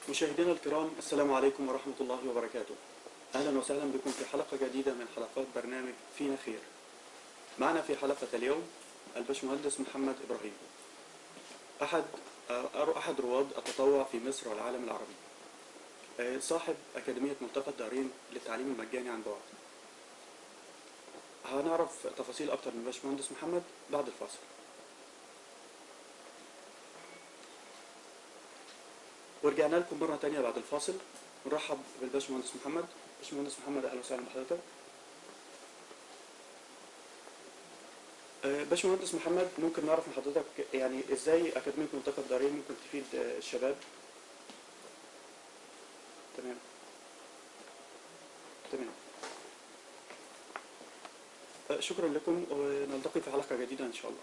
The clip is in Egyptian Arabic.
مشاهدينا الكرام، السلام عليكم ورحمة الله وبركاته. أهلا وسهلا بكم في حلقة جديدة من حلقات برنامج فينا خير. معنا في حلقة اليوم الباشمهندس محمد إبراهيم، أحد رواد التطوع في مصر والعالم العربي، صاحب أكاديمية ملتقى الدارين للتعليم المجاني عن بعد. هنعرف تفاصيل أكتر من الباشمهندس محمد بعد الفاصل. ورجعنا لكم مرة تانية بعد الفاصل. نرحب بالباشمهندس محمد. باشمهندس محمد، أهلا وسهلا بحضرتك. باشمهندس محمد، ممكن نعرف من حضرتك يعني ازاي أكاديمية ملتقى الدارين ممكن تفيد الشباب؟ تمام تمام. شكرا لكم، ونلتقي في حلقة جديدة إن شاء الله.